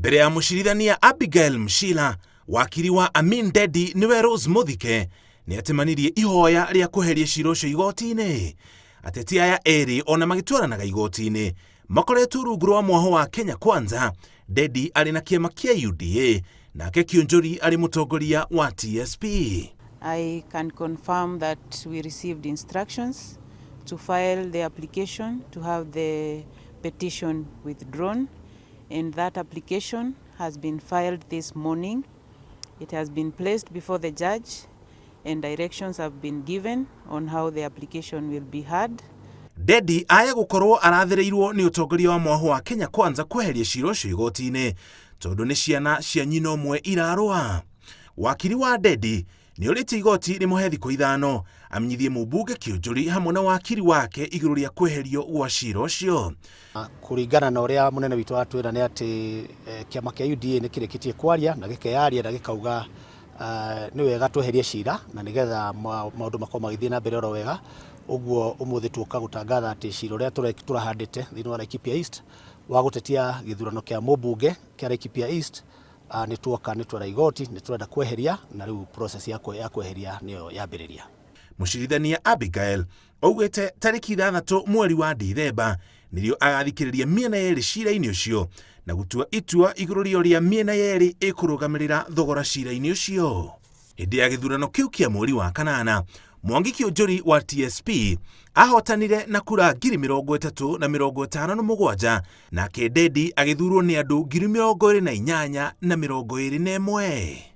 Mbere ya mũcirithania Abigail Mshila, wakiri wa Amin Dedi nĩwe Rose Muthike nĩ atemanirie ihoya rĩa kweheria cira ũcio igoti-inĩ. Ateti aya erĩ ona magĩtwaranaga igoti-inĩ makoretwo rungu rwa mwaho wa Kenya Kwanza, Dedi arĩ na kĩama kĩa UDA nake Kĩũnjũri arĩ mũtongoria wa TSP. I can confirm that we received instructions to file the application to have the petition withdrawn, and that application has been filed this morning. It has been placed before the judge and directions have been given on how the application will be heard. Dedi aya gũkorwo arathĩrĩirwo nĩ ũtongoria wa mwaho wa Kenya Kwanza kweheria cira ũcio igoti-inĩ tondũ nĩ ciana cia nyina ũmwe irarũa. Wakiri wa Dedi nĩ orĩtie igoti rĩmũhe thikũ 5 amenyithie mũmbunge Kĩũnjũri hamwe na wakiri wake igũrũ rĩa kweherio gwa cira ũcio. Kũringana na ũrĩa mũnene witũ atwĩra nĩ atĩ kĩama kĩa UDA nĩ kĩrĩkĩtie kwaria na gĩkeyaria na gĩkauga nĩ wega tweherie cira na nĩgetha maũndũ makorwo magĩthiĩ na mbere oro wega. Ũguo ũmũthĩ tuoka gũtangatha atĩ cira ũrĩa tũrahandĩte thĩinĩ wa Laikipia East wa gũtetia gĩthurano kĩa mũmbunge kĩa Laikipia East, nĩ tuoka nĩ twera igoti nĩ tũrenda kweheria, na rĩu process ya kweheria nĩyo yambĩrĩria. Mũcirithania Abigail augĩte tarĩki 6 mweri wa Dithemba nĩrĩo agathikĩrĩria mĩena yerĩ cira-inĩ ũcio na gũtua itua igũrũ rĩa ũrĩa mĩena yerĩ ĩkũrũgamĩrĩra thogora cira-inĩ ũcio. Hĩndĩ ya gĩthurano kĩu kĩa mweri wa kanana, Mwangi Kĩũnjũri wa TSP ahotanire na kura 30,057, nake Dedi agĩthurwo nĩ andũ 28,021.